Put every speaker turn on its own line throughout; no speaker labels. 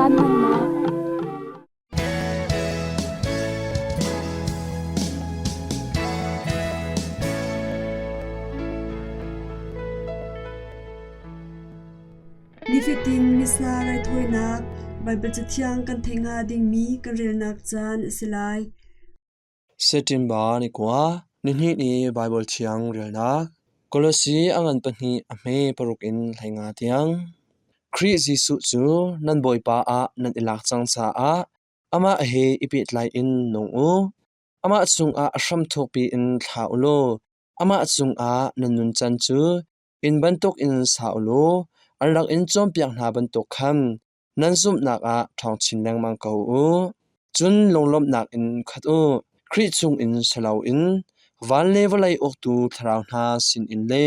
Caan hmannak.
Nifatin Missa raithawinak Baibal Cathiang kan theih hnga dingmi kan relnak caan a si lai.
September ni kua, nihnih ni Baibal Thiang relnak Kolosi a ngan pahnih a hme paruk in 15 tiang. Khrih Jesuh cu nan Bawipa ah nan i lak cang caah amah he i pehtlai in nung u. Amah cungah a hram thukpi in thla u law amah cungah nan nuncan cu inn bantukin sa u law an rak in cawnpiak hna bantuk khan nan zumhnak ah ṭhawng chin lengmang ko u. Cun lunglawmhnak in khat u. Khrih chungin si loin van le vawlei uktu thlarau hna sinin le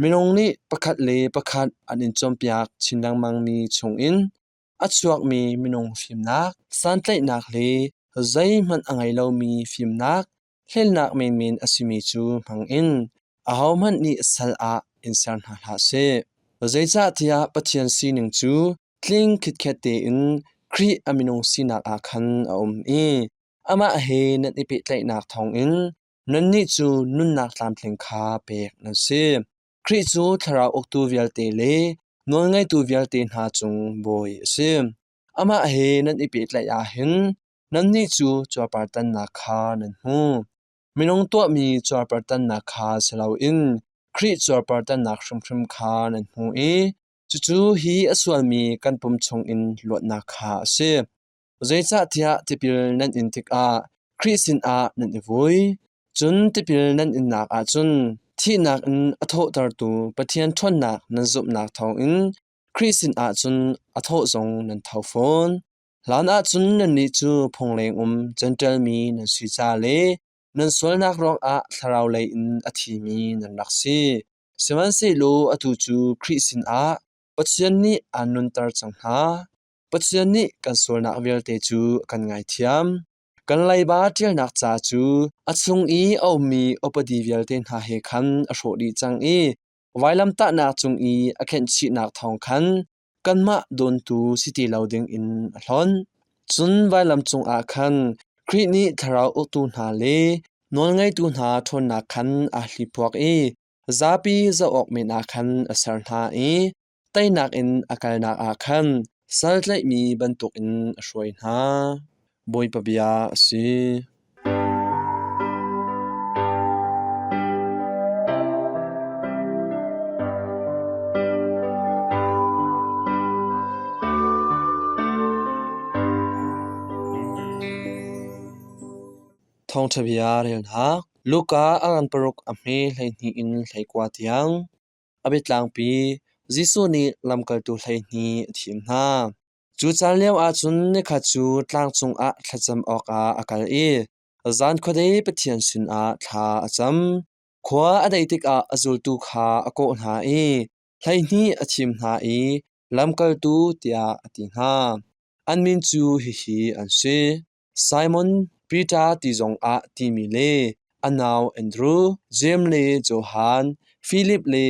minung nih pakhat le pakhat an in cawnpiak chin lengmangmi chungin a chuakmi minung fimnak, santlaihnak le zeihmanh a ngei lomi fimnak hlennak menmen a simi cu hmangin ahohmanh nih sal ah in ser hna hlah seh. Zeicahtiah Pathian sining cu tling khitkhet tein Khrih a minung sinak ah khan a um i amah he nan i pehtlaihnak thawngin nannih cu nunnak tlamtling kha pek nan si. Khrih cu thlarau uktu vialte le nawlngeitu vialte hna cung bawi a si. Amah he nan i pehtlaih ahhin nannih cu cuarpartannak kha nan hmu. Minung tuahmi cuarpartannak kha si loin Khrih cuarpartannak hrimhrim kha nan hmu i cucu hi a sualmi kan pum chungin luatnak kha a si. Zeicahtiah tipil nan in tikah Khrih sinah nan i vui. Cun tipil nan innak ah cun thihnak in a thawhtertu Pathian ṭhawnnak nan zumhnak thawngin Khrih sinah cun a thawh zong nan tho fawn. Hlanah cun nannih cu phung lengum Jentail mi nan si ca le nan sualnak ruangah thlarau lei in a thimi nan rak si. Sihmanhsehlaw atu cu Khrih sinah Pathian nih aan nunter cang hna. Pathian nih kan sualnak vialte cu a kan ngaithiam. Kan leiba ṭialnak ca cu a chung i a ummi upadi vialte hna he khan a hrawh dih cang i vailamtahnak cung i a khenhchihnak thawng khan kanmah dawntu si ti lo dingin a hlonh. Cun vailam cungah khan Khrih nih thlarau uktu hna le nawlngeitu hna ṭhawnnak khan aa hliphuak i zapi zoh awk men ah khan a ser hna i teinak in a kalnak ah khan sal tlaihmi bantukin a hruai hna. Bawipa bia a si. Thawngṭha bia relnak Luka a ngan paruk a hme 12 in 19 tiang. A biatlangpi Jesuh nih lamkaltu 12 a thim hna. Cu caan lioah cun nikhat cu tlang cungah thlacam awkah a kal i zan khuadei Pathian sinah thla a cam. Khua a dei tikah a zultu kha a kawh hna i 12 a thim hna i lamkaltu tiah a ti hna. An min cu hihi an si: Simon, Peter ti zongah timi le a nau Andru, Jeim le Johan, Filip le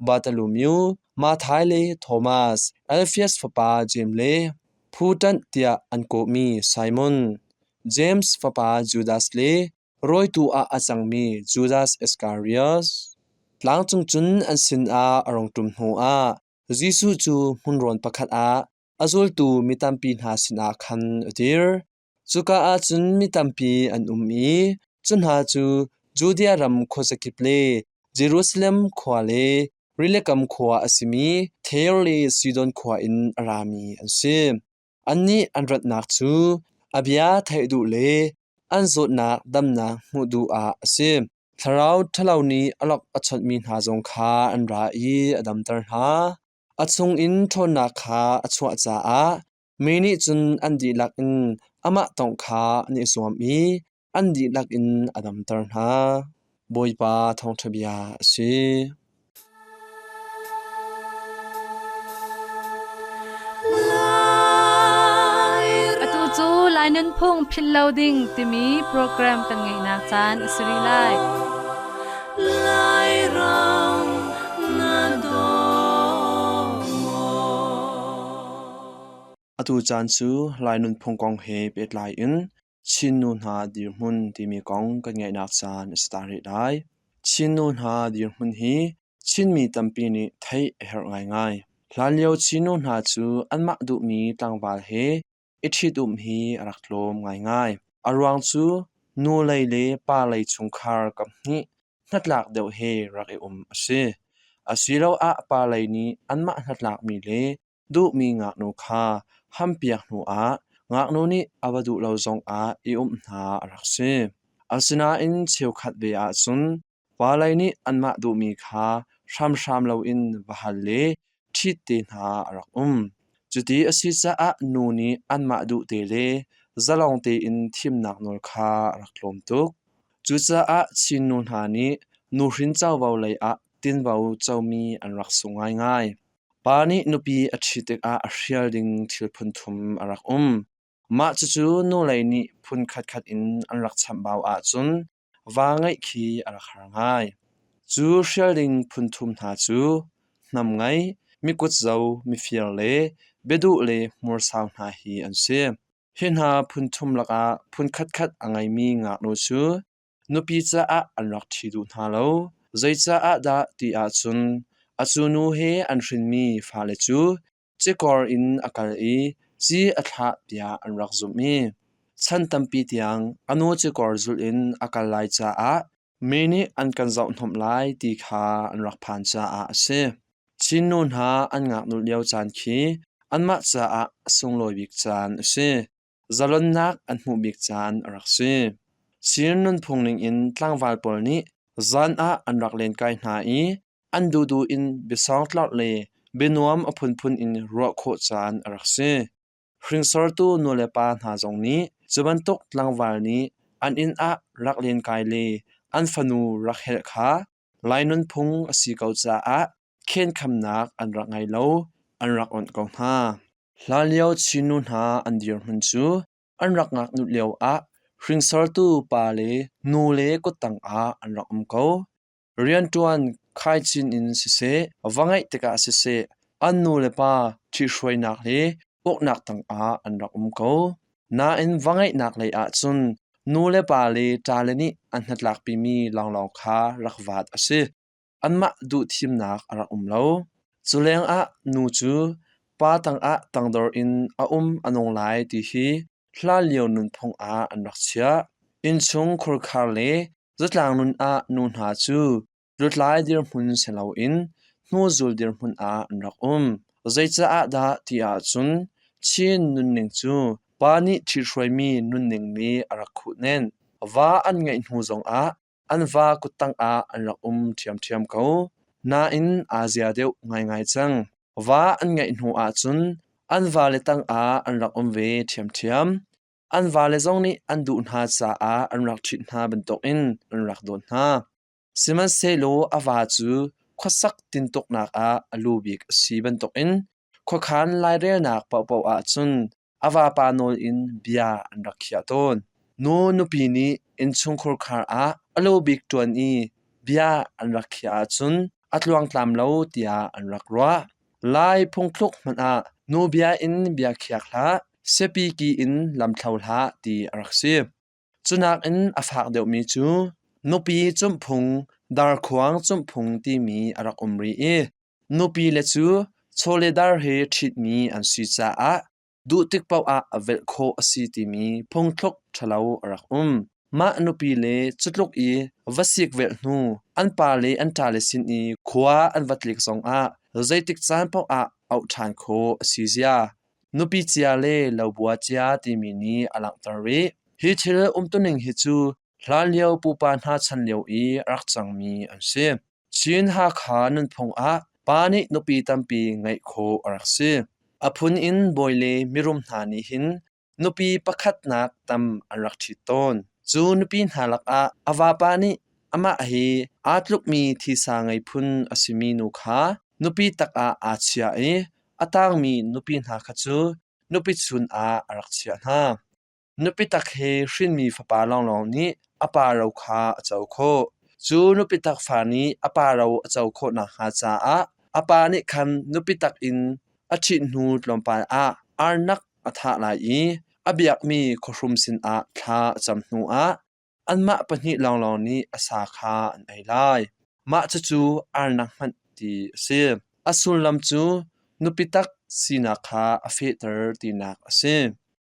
Bartholomew, Matthai le Thomas, Alfeus fapa Jeim le phu ṭanh tiah an kawhmi Simon, James fapa Judas le rawitu ah a cangmi Judas Iskariot. Tlangcung cun an sinah a rung ṭum hnuah Jesuh cu hmunrawn pakhat ah a zultu mi tampi hna sinah khan a dir. Cuka ah cun mi tampi an um i cu hna cu Judea ram khuazakip le Jerusalem khua le rilikam khua a simi Tair le Sidon khua in a rami an si. Annih an ratnak cu a bia theih duh le an zawtnak damnak hmuh duh ah a si. Thlarau ṭhalo nih a lok a chawnhmi hna zong kha an ra i a damter hna. A chungin ṭhawnnak kha a chuah caah mi nih cun an dihlak in amah tawngh kha an i zuam i an dihlak in a damter hna. Bawipa thawngṭha bia a si.
Atu cu Lai Nunphung Philh Lo Ding timi program kan ngeihnak caan a si rih lai.
Lairam na daw maw?
Atu caan cu Lai nunphung kong he pehtlai in Chin nu hna dirhmun timi kong kan ngaihnak caan a si ta rih lai. Chin nu hna dirhmun hi Chinmi tampi nih theih a herh ngaingai. Hlanlio Chin nu hna cu anmah duhmi tlangval he i ṭhitumh hi a rak tlawm ngaingai. A ruang cu nu lei le pa lei chungkhar kaphnih hnatlak deuh he rak i um a si. Asiloah pa lei nih anmah hnatlakmi le duhmi ngaknu kha hampiak hnuah ngaknu nih a va duh lo zongah i umh hna a rak si. Asinain cheukhat ve ahcun pa lei nih anmah duhmi kha hramhram loin va hal le ṭhit te hna a rak um. Cuti a si caah nu nih anmah duh te le zalong tein thimnak nawl kha a rak tlawm tuk. Cucaah Chin nu hna nih nuhrin covo lei ah tinvo comi an rak sung ngaingai. Pa nih nupi a ṭhit tikah a hrial ding thil phun thum a rak um. Mah cucu nu lei nih phun khatkhat in an rak chamhbau ahcun va ngeih khi a rak har ngai. Cu hrial ding phun thum hna cu hnam ngei, mikutzo, mifir le biaduh le hmursau hna hi an si. Hi hna phun thum lakah phun khatkhat a ngeimi ngaknu cu nupi caah an rak ṭhi duh hna lo. Zeicaah dah ti ahcun a cu nu he an hrinmi fale cu cikor in a kal i ci a thlah tiah an rak zumh i chan tampi tiang a nu cikor zulh in a kal lai caah mi nih an kan zohhnomh lai ti kha an rak phan caah a si. Chin nu hna an ngaknut lio caan khi anmah caah a sunglawi bik caan a si. Zalonnak an hmuh bik caan a rak si. Chin nunphung ningin tlangval pawl nih zan ah an rak lenkai hna i an duhduh in biasawngtlorh le bianuam a phunphun in ruah khawh caan a rak si. Hringsortu nulepa hna zong nih cu bantuk tlangval nih an inn ah rak lenkai le an fanu rak helh kha Lai nunphung a si ko caah khenkhamnak an rak ngei lo, an rak onh ko hna. Hlanlio Chin nu hna an dirhmun cu an rak ngaknut lioah hringsortu pa le nu le kuttang ah an rak um ko. Rianṭuan khaichin in siseh, va ngeih tikah siseh, an nu le pa ṭhihruainak le uknak tangah an rak um ko. Nain va ngeihnak lei ahcun nu le pa le ṭale nih an hnatlakpimi lawnglawng kha rak vat a si. Anmah duhthimnak a rak um lo. Cu lengah nu cu pa tangah tangdor in a um a nung lai ti hi hlanlio nunphung ah an rak chiah. Innchung khurkhar le zatlang nun ah nu hna cu lutlai dirhmun si loin hnuzul dirhmun ah an rak um. Zeicaah dah ti ahcun Chin nunning cu pa nih ṭhithruaimi nunning nih a rak khuhnenh. Va an ngeih hnu zongah an va kuttang ah an rak um ṭhiamṭhiam ko. Nain aa zia deuh ngaingai cang. Va an ngeih hnu ahcun an vale tangah an rak um ve ṭhiamṭhiam. An vale zong nih an duh hna caah an rak ṭhit hna bantukin an rak dawt hna. Sihmanhsehlaw a va cu khuasak tintuknak ah a lu bik a si bantukin khuakhan lairelnak paohpaoh ahcun a vapa nawl in bia an rak khiah tawn. Nu nupi nih innchungkhur khar ah a lu bik ṭuan i bia an rak khiah ahcun a tluangtlam lo tiah an rak ruah. Lai phungthluk hmanh ah nu bia in bia khiak hlah, siapi ki in lam thlo hlah ti a rak si. Cunak in a fak deuhmi cu nupi cumhphung, darkhuang cumhphung timi a rak um rih i nupi le cu chawledar he ṭhitmi an si caah duh tik paoh ah a velh khawh a si timi phungthluk ṭhalo a rak um. Mah nupi le cutluk i va sikvelh hnu an pa le an ṭale sin i khua an va tlik zongah zeitik caan paoh ah auh ṭhan khawh a si zia. Nupi cia le lobua cia timi nih a langhter rih. Hi thil umtuning hi cu hlanlio pupa hna chan lio i a rak cangmi an si. Chin Hakha nunphung ah pa nih nupi tampi ngeih khawh a rak si. A phun in bawi le mirum hna nih hin nupi pakhatnak tam an rak ṭhit tawn. Cu nupi hna lakah a vapa nih amah hi aa tlukmi thisa ngei phun a simi nu kha nupi tak ah aa chiah i a tangmi nupi hna kha cu nupi chun ah a rak chiah hna. Nupi tak he hrinmi fapa lawnglawng nih a pa ro kha a co khawh. Cu nupi tak fa nih a pa ro a co khawh nakhnga caah a pa nih khan nupi tak in a ṭhit hnu tlawmpal ah arnak a thah lai i a biakmi khuahrum sinah thla a cam hnuah anmah pahnih lawnglawng nih a sa kha an ei lai. Mah cucu arnak hmanh ti a si. A sullam cu nupi tak sinak kha a fehter tinak a si.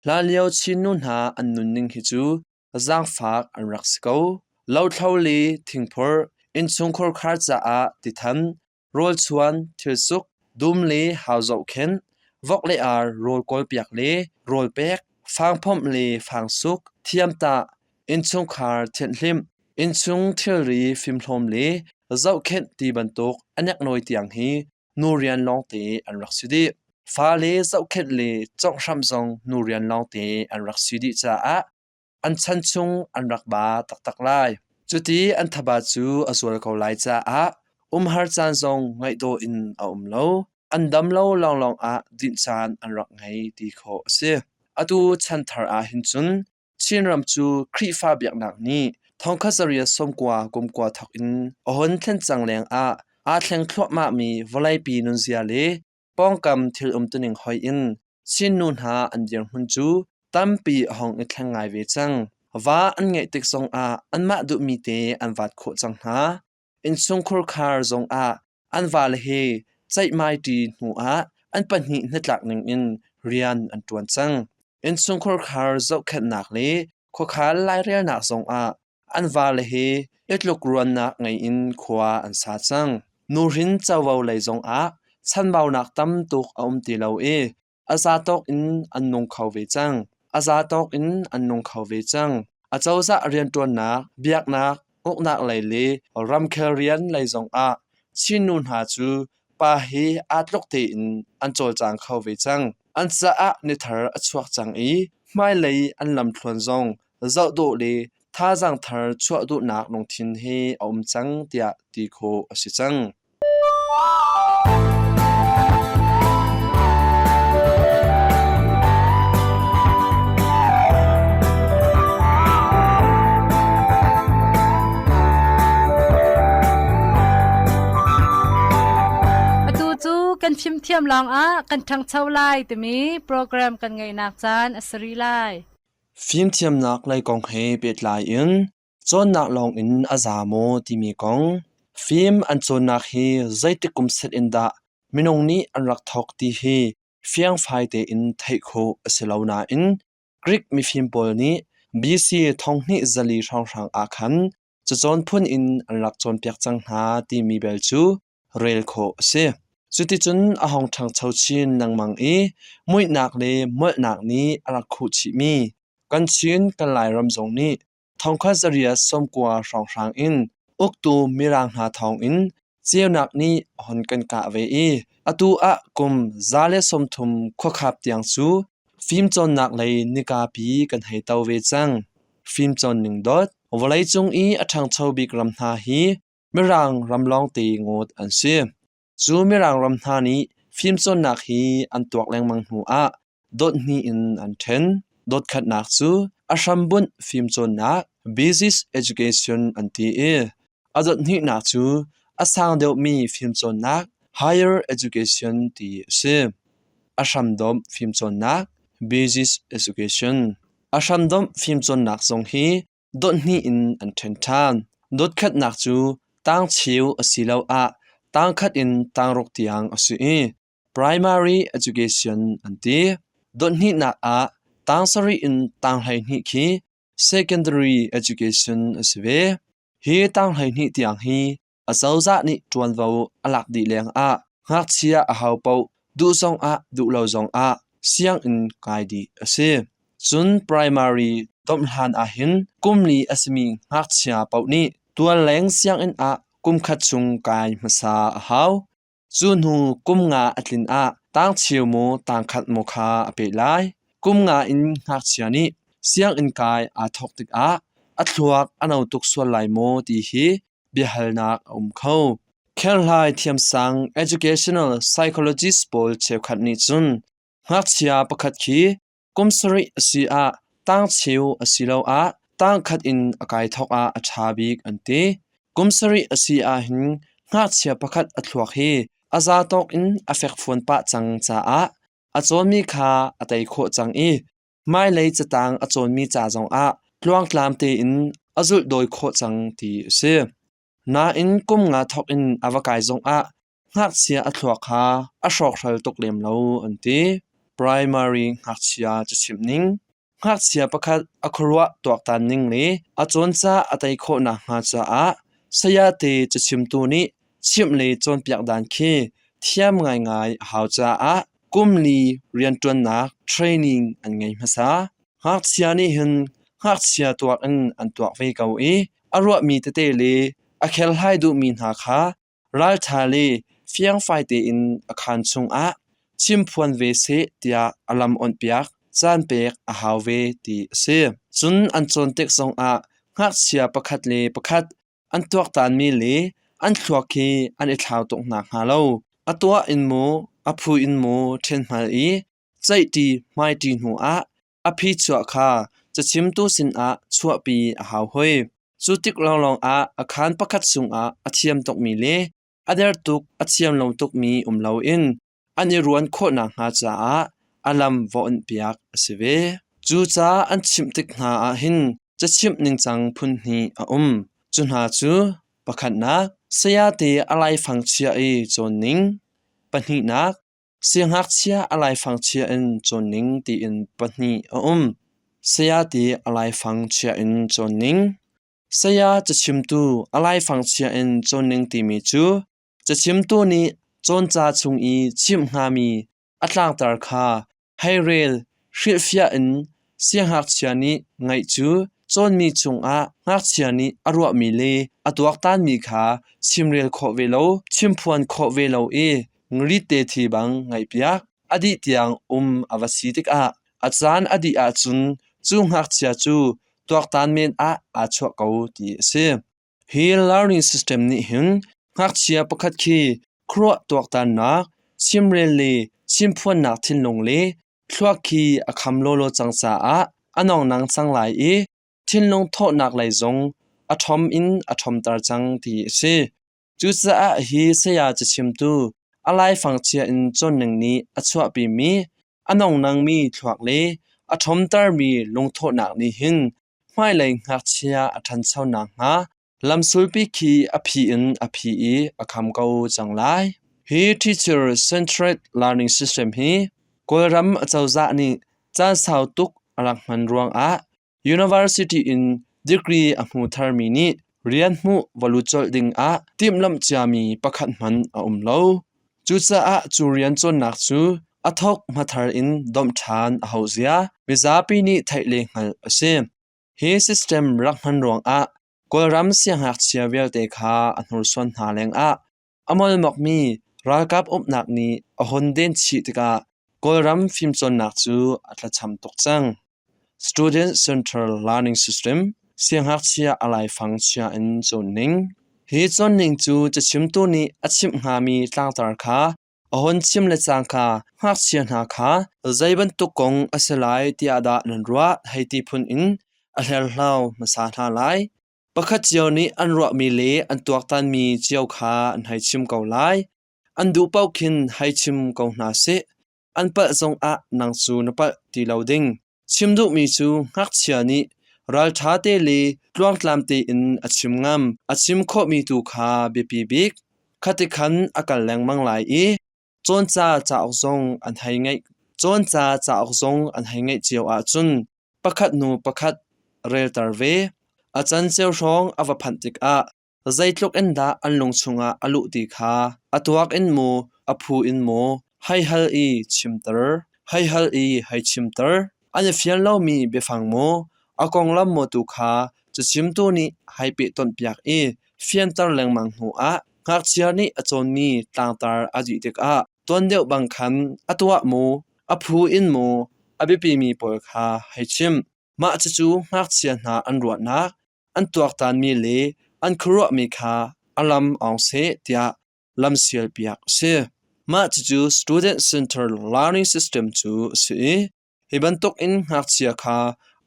Hlanlio Chin nu hna an nunning hi cu zaangfak an rak si ko. Lothlo le thingphorh, innchungkhar khar caah tithan, rawlchuan, thilsuk, dum le hau zohkhenh, vok le ar rawl kawlpiak le rawl pek, fangphomh le fangsuk, thiamtah, innchungkhar thianhhlimh, innchung thilri fimhlawm le zohkhenh ti bantuk a neknawi tiang hi nu rian lawngte an rak si dih. Fale zohkhenh le conghhramh zong nu rian lawngte an rak si dih caah an chan chung an rak ba taktak lai. Cuti an thaba cu a zual ko lai caah umhar caan zong ngaih dawh in a um lo. An dam lo lawnglawng ah dinh caan an rak ngei ti khawh a si. Atu chanthar ah hin cun Chinram cu Khrihfa biaknak nih thongkhat zariat sawmkua kumkua thawk in a hun thlen cang lengah aa thleng thluahmahmi vawleipi nunzia le pawngkam thil umtuning hoih in Chin nu hna an dirhmun cu tampi a hung i thleng ngai ve cang. Va an ngeih tik zongah anmah duhmi te an vat khawh cang hna. Innchungkhur khar zongah an vale he ceihmaiṭi hnuah an pahnih hnatlak ningin rian an ṭuan cang. Innchungkhur khar zohkhenhnak le khuakhan lairelnak zongah an vale he i tlukruannak ngei in khua an sa cang. Nuhrin covo lei zongah chanbaunak tam tuk a um ti lo i a zatawk in an nung kho ve cang. A zatawk in an nung kho ve cang. Acozah rianṭuannak, biaknak, uknak lei le ramkhel rian lei zongah Chin nu hna cu pa he aa tluk tein an cawlcang kho ve cang. An caah nithar a chuak cang i hmailei an lamthluan zong zoh dawh le thazaang thar chuah duhnak lungthin he a um cang tiah ti khawh a si cang.
Atu cu kan fimthiam lawngah kan ṭhangcho lai timi program kan ngeihnak caan a si rih lai.
Fimthiamnak lei kong he pehtlai in cawnnak lawngin a za maw timi kong, fim an cawnnak hi zeitik kum set in dah minung nih an rak thawk ti hi fiangfai tein theih khawh a si lo nain Greek mifim pawl nih BC thonghnih zali hrawnghrang ah khan cacawn phun in an rak cawnpiak cang hna timi bel cu rel khawh a si. Cuticun a hung ṭhangcho chin lengmang i muihnak le molhnak nih a rak khuh chihmi kan Chin kan Lairam zong nih thongkhat zariat 90 hrawnghrang in uktu Mirang hna thawngin ceunak nih a hun kan kah ve i atu ah kum 130 khuakhap tiang cu fimcawnnak lei nikapi kan hei to ve cang. Fimcawn ning dot vawleicung i a ṭhangcho bik ram hna hi Mirang ram lawngte ngawt an si. Cu Mirang ram hna nih fimcawnnak hi an tuak lengmang hnu ah dot hnih in an ṭhen. Dot khatnak cu a hrambunh fimcawnnak (basic education) an ti i a dot hnihnak cu a sang deuhmi fimcawnnak (higher education) ti a si. A hramdomh fimcawnnak (basic education). A hramdomh fimcawnnak zong hi dot hnih in an ṭhen ṭhan. Dot khatnak cu tangcheu asiloah tangkhat in tangruk tiang a si i primary education an ti. Dot hnihnak ah tang sarih in tang 12 khi secondary education a si ve. Hi tang 12 tiang hi acozah nih ṭuanvo a lak dih lengah ngakchia ahopaoh duh zongah duh lo zongah sianginn kai dih a si. Cun primary domh hlan ahhin kum li a simi ngakchia paoh nih tualleng sianginn ah kum khat chung kai hmasa a hau. Cu hnu kum nga a tlin ah tangcheu maw tangkhat maw kha a peh lai. Kum nga in ngakchia nih sianginn kai aa thawk tikah a thluak a no tuk sual lai maw ti hi biahalnak a um kho. Kherhlai thiamsang educational psychologist pawl cheukhat nih cun ngakchia pakhat khi kum sarih a si ah tangcheu asiloah tangkhat in a kai thawk ah a ṭha bik an ti. Kum sarih a si ahhin ngakchia pakhat a thluak hi a zatawk in a fekfuan pah cang caah. A cawnmi kha a tei khawh cang i hmailei catang a cawnmi ca zongah tluangtlam tein a zulhdawi khawh cang ti a si. Nain kum nga thawk in a va kai zongah ngakchia a thluak kha a hrawkhral tuk lem lo an ti. Primary ngakchia cachimh ning Ngakchia pakhat a khuaruah tuaktan ning le a cawnca a tei khawh nakhnga caah sayate cachimtu nih chimh le cawnpiak dan khi thiam ngaingai a hau caah kum li rianṭuannak training an ngei hmasa. Ngakchia nih hin ngakchia tuak in an tuak ve ko i a ruahmi tete le a kherhlai duhmi hna kha ralṭha le fiangfai tein a khaan chungah chimphuan ve seh tiah a lam awnhpiak, caan pek a hau ve ti a si. Cun an cawn tik zongah ngakchia pakhat le pakhat an tuaktanmi le an thluak khi an i thlau tuk nakhnga lo a tuah in maw a phu in maw ṭhen hngal i ceihṭi hmaiṭi hnuah a phichuah kha cachimtu sinah chuahpi a hau hoi. Cu tik lawnglawng ah a khaan pakhat chungah a thiam tukmi le a der tuk a thiam lo tukmi um loin an i ruan khawh nakhnga caah a lam va onhpiak a si ve. Cu ca an chimh tik hna ah hin cachimh ningcang phun hnih a um. Cu hna cu pakhatnak, sayate a laifang chiah i cawn ning, pahnihnak, Siangngakchia a laifang chia in cawn ning tiin pahnih a um. Sayate a laifang chia in cawn ning. Saya cachimtu a laifang chia in cawn ning timi cu cachimtu nih cawnca chung i chimh hngami a tlangtar kha hei rel hrilhfiah in siangngakchia nih ngaih cu cawnmi chungah ngakchia nih a ruahmi le a tuaktanmi kha chimrel khawh ve lo, chimphuan khawh ve lo i ngritte thi bang ngaihpiak. A dih tiang um a va si tikah a caan a dih ahcun cu ngakchia cu tuaktan men ah aa chuah ko ti a si. Hi learning system nih hin ngakchia pakhat khi khuaruah tuaktannak, chimrel le chimphuannak thinlung le thluak khi a kham lawlaw cang caah a nongnang cang lai i thinlung thawhnak lei zong a ṭhom in a ṭhomter cang ti a si. Cucaah hi saya cachimtu a laifang chia in cawnning nih a chuahpimi a nongnangmi thluak le a ṭhomtermi lungthawhnak nih hin hmailei ngakchia a ṭhancho nakhnga lamsulpi khi a phi in a phi i a kham ko cang lai. Hi Teacher Centered Learning System hi Kawlram acozah nih caan sau tuk a rak hman ruangah University in degree a hmu tharmi nih rian hmuh va lut colh dingah timhlamh ciami pakhat hmanh a um lo. Cucaah cu rian cawnnak cu a thawk hmathar in domh ṭhan a hauh zia mizapi nih theih le hngalh a si. Hi system rak hman ruangah Kawlram siangngakchia vialte kha a hnursuan hna lengah a molmokmi ralkap uknak nih a hun den chih tikah Kawlram fimcawnnak cu a tlacham tuk cang. Student Central Learning System siangngakchia a laifang chia in cawn ning. Hi cawnning cu cachimtu nih a chimh hngami tlangtar kha a hun chim le cangka ngakchia hna kha zei bantuk kong a si lai tiah dah nan ruah hei ti phun in a hlerhlau hmasa hna lai. Pakhat cio nih an ruahmi le an tuaktanmi cio kha an hei chim ko lai. An duh paoh khin hei chim ko hna seh. An palh zongah nang cu na palh ti lo ding. Chim duhmi cu ngakchia nih ralṭha te le tluangtlam tein a chim ngam, a chim khawhmi tu kha biapi bik. Khatikhan a kal lengmang lai i cawnca cauk zong an hei ngeih cawnca cauk zong an hei ngeih cio ahcun pakhat hnu pakhat relter ve. A canceo hrawng a va phanh tikah zeitluk in dah an lung chungah a luh ti kha a tuak in maw a phu in maw hei hal i chimter, hei hal i hei chimter. An i fian lomi biafang maw a konglam maw tu kha cachimtu nih hei pehtonhpiak i fianter lengmang hnuah ngakchia nih a cawnmi tlangtar a dih tikah tuan deuh bang khan a tuah maw a phu in maw a biapimi pawl kha hei chim. Mah cucu ngakchia hna an ruahnak, an tuaktanmi le an khuaruahmi kha a lam awng seh tiah lamsialpiak a si. Mah cucu Student Center Learning System cu a si i hi bantuk in ngakchia kha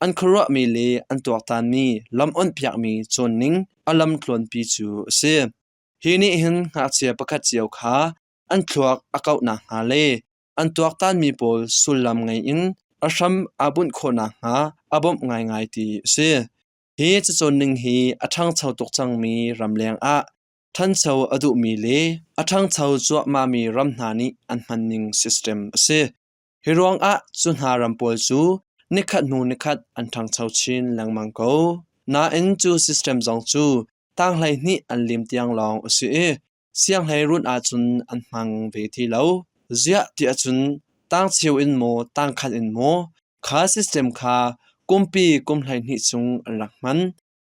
an khuaruahmi le an tuaktanmi lam awnhpiakmi cawnning a lamtluanpi cu a si. Hi nih hin ngakchia pakhat cio kha an thluak a kauh nakhnga le an tuaktanmi pawl sullam ngei in a hram aa bunh khawh nakhnga a bawmh ngaingai ti a si. Hi cacawn ning hi a ṭhangcho tuk cangmi ramleng ah ṭhancho a duhmi le a ṭhangcho cuahmahmi ram hna nih an hmanning system a si. Hi ruangah cu hna ram pawl cu nikhat hnu nikhat an ṭhangcho chin lengmang ko. Nain cu system zong cu tang 12 an lim tiang lawng a si i sianghleiruun ahcun an hmang ve ti lo. Ziah ti ahcun tangcheu in maw tangkhat in maw kha system kha kumpi kum 12 chung an rak hman,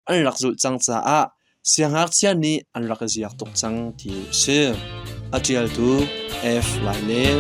an rak zulh cang caah siangngakchia nih an rak i ziak tuk cang ti a si. A ṭialtu F. Lailen.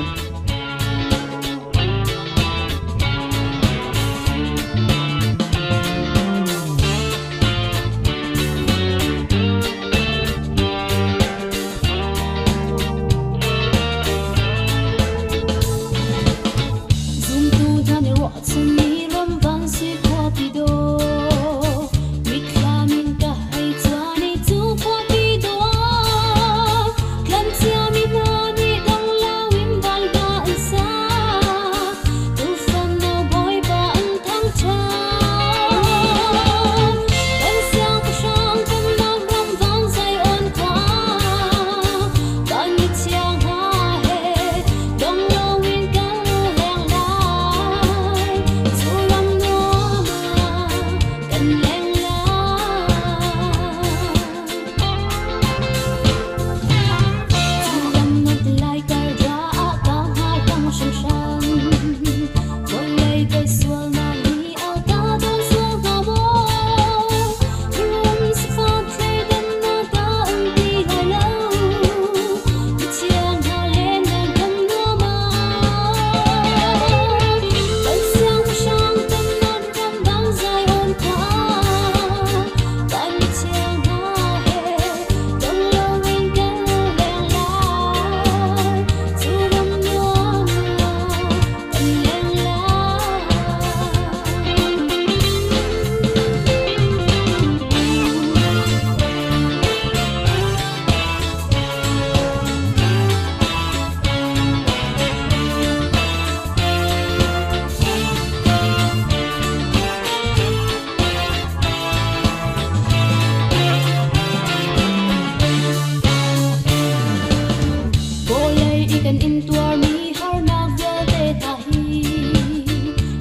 Zumtu hna nih ruahchanmi ram van sui khuapi dawh mitthlam in ka hei cuan i cu khuapi dawh ah tlanciami hna nih dong loin van hla an sa tuufan no Bawipa an thangṭhat kan siangpahrang pennak ram van Zion khua kan mithiang hna he dong loin kan leng lai cu ram nuam ah kan leng lai cu ram nuam ti lai kar ra ah ka hngahhlang hringhran vawlei kai sualnak hi a ka dawn sual hnga maw rum sifak thleidannak ka um ti lai lo mithiang hna le nan kan nuam ah kan siangpahrang pennak ram bang Zion khua kan mithiang hna he dong loin kan leng lai cu ram nuam ah kan leng lai. Vawlei i kan intuarmi harnak vialte hna hi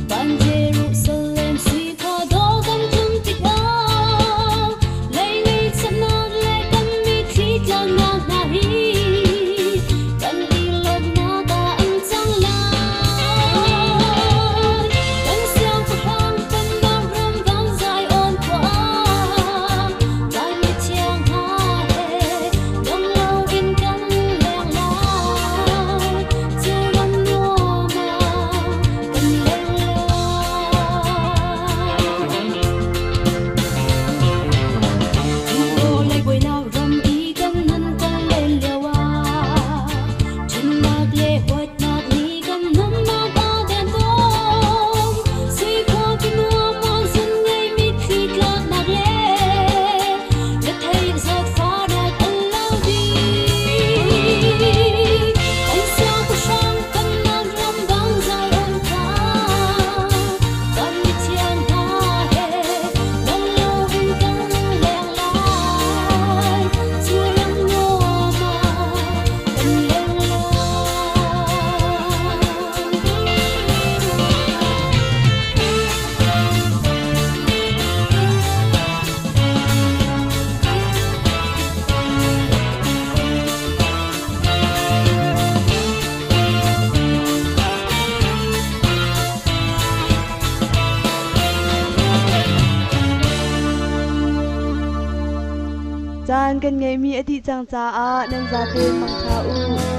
van Jerusalem sui khua dawh kan tlun tikah lei ngaihchiatnak le kan mitthli tlaknak hna hi kan i lawmhnak ah an cang lai. Kan siangpahrang pennak ram van Zion khua van mithiang hna he dong loin kan leng lai. Cu ram nuam ah kan leng lai. Vawlei buainak ram i kan nun kan len lioah ṭhennak le huatnak nih kan nunnak aa den tawn. Sui khuapi nuam ah zun ngei mitthli tlaknak le retheih zawtfahnak an lo dih. Kan siangpahrang pennak ram bang Zion kha kan mithiang hna he dong loin kan leng lai. Cu ram nuam ah kan leng lai.
Caan kan ngeihmi a dih cang caah nan zaten mangṭha u.